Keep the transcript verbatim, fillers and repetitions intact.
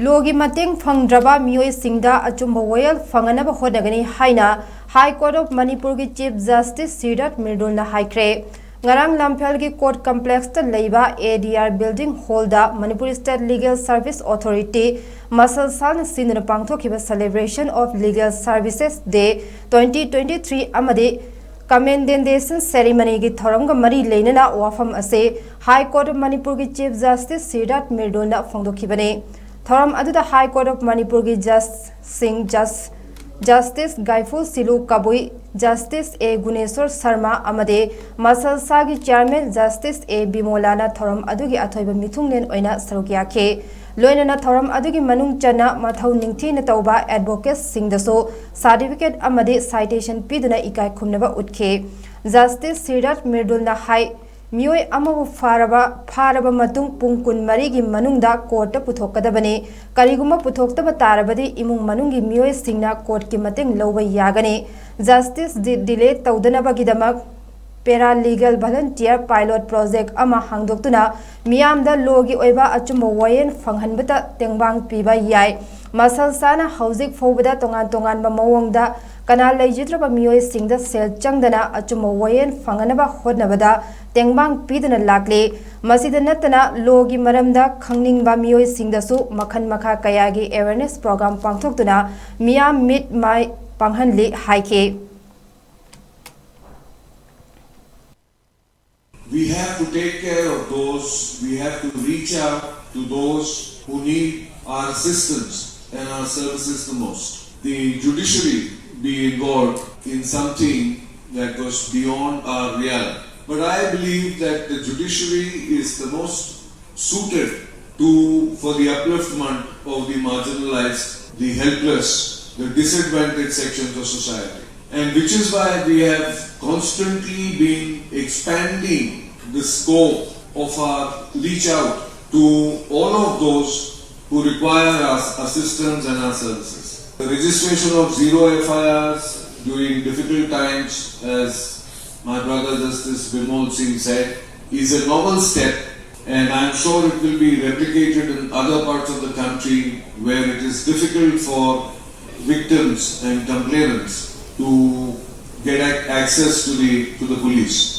ꯂꯣꯒꯤ ꯃꯇꯦꯡ ꯐꯪꯗ꯭ꯔꯕ ꯃꯤꯑꯣꯏꯁꯤꯡꯗ ꯑꯆꯨꯝꯕ ꯋꯥꯌꯦꯜ ꯐꯪꯍꯟꯅꯕ ꯍꯣꯠꯅꯒꯅꯤ ꯍꯥꯏꯅ ꯍꯥꯏ ꯀꯣꯔꯠ ꯑꯣꯐ ꯃꯅꯤꯄꯨꯔꯒꯤ ꯆꯤꯐ ꯖꯁꯇꯤꯁ ꯁꯤꯔꯥꯠ ꯃꯤꯔꯗꯨꯜꯅ ꯍꯥꯏꯈ꯭ꯔꯦ꯫ ꯉꯔꯥꯡ ꯂꯝꯐꯦꯜꯒꯤ ꯀꯣꯔꯠ ꯀꯝꯄ꯭ꯂꯦꯛꯁꯇ ꯂꯩꯕ ꯑꯦ ꯗꯤ ꯑꯥꯔ ꯕꯤꯜꯗꯤꯡ ꯍꯣꯜꯗ Manipur state legal service authority ꯃꯁꯜꯁꯥꯅ ꯁꯤꯟꯗꯨꯅ ꯄꯥꯡꯊꯣꯛꯈꯤꯕ celebration of legal services day twenty twenty three ꯑꯃꯗꯤ ꯀꯃꯦꯟꯗꯦꯟꯗꯦꯁꯟ ꯁꯦꯔꯤꯃꯅꯤꯒꯤ ꯊꯧꯔꯝꯒ ꯃꯔꯤ ꯂꯩꯅꯅ ꯋꯥꯐꯝ ꯑꯁꯤ ꯍꯥꯏ ꯀꯣꯔꯠ ꯃꯅꯤꯄꯨꯔꯒꯤ ꯆꯤꯐ ꯖꯁꯇꯤꯁ ꯁꯤꯔꯥꯠ ꯃꯤꯔꯗꯨꯜꯅ ꯐꯣꯡꯗꯣꯛꯈꯤꯕꯅꯤ꯫ ꯊꯧꯔꯝ ꯑꯗꯨꯗ ꯍꯥꯏ ꯀꯣꯔꯠ ꯑꯣꯐ ꯃꯅꯤꯄꯨꯔꯒꯤ ꯖꯁꯁꯤꯡ ꯖꯁ justice Gaiphulshillu Kabui, justice A Guneshwar Sharma ꯑꯃꯗꯤ ꯃꯁꯜꯁꯥꯒꯤ ꯆꯤꯌꯥꯔꯃꯦꯟ ꯖꯁꯇꯤꯁ ꯑꯦ ꯕꯤꯃꯣꯂꯥꯅ ꯊꯧꯔꯝ ꯑꯗꯨꯒꯤ ꯑꯊꯣꯏꯕ ꯃꯤꯊꯨꯡꯂꯦꯟ ꯑꯣꯏꯅ ꯁꯔꯨꯛ ꯌꯥꯈꯤ꯫ ꯂꯣꯏꯅꯅ ꯊꯧꯔꯝ ꯑꯗꯨꯒꯤ ꯃꯅꯨꯡ ꯆꯟꯅ ꯃꯊꯧ ꯅꯤꯡꯊꯤꯅ ꯇꯧꯕ ꯑꯦꯗꯚꯣꯀꯦꯠꯁꯤꯡꯗꯁꯨ ꯁꯥꯔꯇꯤꯐꯤꯀꯦꯠ ꯑꯃꯗꯤ ꯁꯥꯏꯇꯦꯁꯟ ꯄꯤꯗꯨꯅ ꯏꯀꯥꯏ ꯈꯨꯝꯅꯕ ꯎꯠꯈꯤ꯫ ꯖꯁꯇꯤꯁ ꯁꯤꯔꯥꯠ ꯃꯤꯔꯗꯨꯜꯅ ꯍꯥꯏ, ꯃꯤꯑꯣꯏ ꯑꯃꯕꯨ ꯐꯥꯔꯕ ꯐꯥꯔꯕ ꯃꯇꯨꯡ ꯄꯨꯡ ꯀꯨꯟꯃꯔꯤꯒꯤ ꯃꯅꯨꯡꯗ ꯀꯣꯔꯠꯇ ꯄꯨꯊꯣꯛꯀꯗꯕꯅꯤ꯫ ꯀꯔꯤꯒꯨꯝꯕ ꯄꯨꯊꯣꯛꯇꯕ ꯇꯥꯔꯕꯗꯤ ꯏꯃꯨꯡ ꯃꯅꯨꯡꯒꯤ ꯃꯤꯑꯣꯏꯁꯤꯡꯅ ꯀꯣꯔꯠꯀꯤ ꯃꯇꯦꯡ ꯂꯧꯕ ꯌꯥꯒꯅꯤ꯫ ꯖꯁꯇꯤꯁ ꯗꯤ-, ꯗꯤꯂꯦ ꯇꯧꯗꯅꯕꯒꯤꯗꯃꯛ ꯄꯦꯔꯥ ꯂꯤꯒꯦꯜ ꯚꯂꯟꯇꯤꯌꯔ ꯄꯥꯏꯂꯣꯠ ꯄ꯭ꯔꯣꯖꯦꯛ ꯑꯃ ꯍꯥꯡꯗꯣꯛꯇꯨꯅ ꯃꯤꯌꯥꯝꯗ ꯂꯣꯒꯤ ꯑꯣꯏꯕ ꯑꯆꯨꯝꯕ ꯋꯥꯌꯦꯜ ꯐꯪꯍꯟꯕꯗ ꯇꯦꯡꯕꯥꯡ ꯄꯤꯕ ꯌꯥꯏ꯫ ꯃꯁꯜꯁꯥꯅ ꯍꯧꯖꯤꯛ ꯐꯥꯎꯕꯗ ꯇꯣꯉꯥꯟ ꯇꯣꯉꯥꯟꯕ ꯃꯑꯣꯡꯗ ꯀꯅꯥ ꯂꯩꯖꯗ꯭ꯔꯕ ꯃꯤꯑꯣꯏꯁꯤꯡꯗ ꯁꯦꯜ ꯆꯪꯗꯅ ꯑꯆꯨꯝꯕ ꯋꯥꯌꯦꯜ ꯐꯪꯍꯟꯅꯕ ꯍꯣꯠꯅꯕꯗ ꯇꯦꯡꯕꯥꯡ ꯄꯤꯗꯨꯅ ꯂꯥꯛꯂꯤ꯫ ꯃꯁꯤꯗ ꯅꯠꯇꯅ ꯂꯣꯒꯤ ꯃꯔꯝꯗ ꯈꯪꯅꯤꯡꯕ ꯃꯤꯑꯣꯏꯁꯤꯡꯗꯁꯨ ꯃꯈꯜ ꯃꯈꯥ ꯀꯌꯥꯒꯤ ꯑꯦꯋꯦꯔꯅꯦꯁ ꯄ꯭ꯔꯣꯒ꯭ꯔꯥꯝ ꯄꯥꯡꯊꯣꯛꯇꯨꯅ ꯃꯤꯌꯥꯝ ꯃꯤꯠ ꯃꯥꯏ ꯄꯥꯡꯍꯜꯂꯤ ꯍꯥꯏꯈꯤ꯫ We have to take care of those, we have to reach out to those who need our assistance and our services the most. The judiciary being involved in something that was beyond our realm. But I believe that the judiciary is the most suited to, for the upliftment of the marginalized, the helpless, the disadvantaged sections of society. And which is why we have constantly been expanding the scope of our reach out to all of those who require our assistance and our services. The registration of zero F I Rs during difficult times, as my brother Justice Bimol Singh said, is a novel step. And I'm sure it will be replicated in other parts of the country where it is difficult for victims and complainants to get ac- access to the, to the police.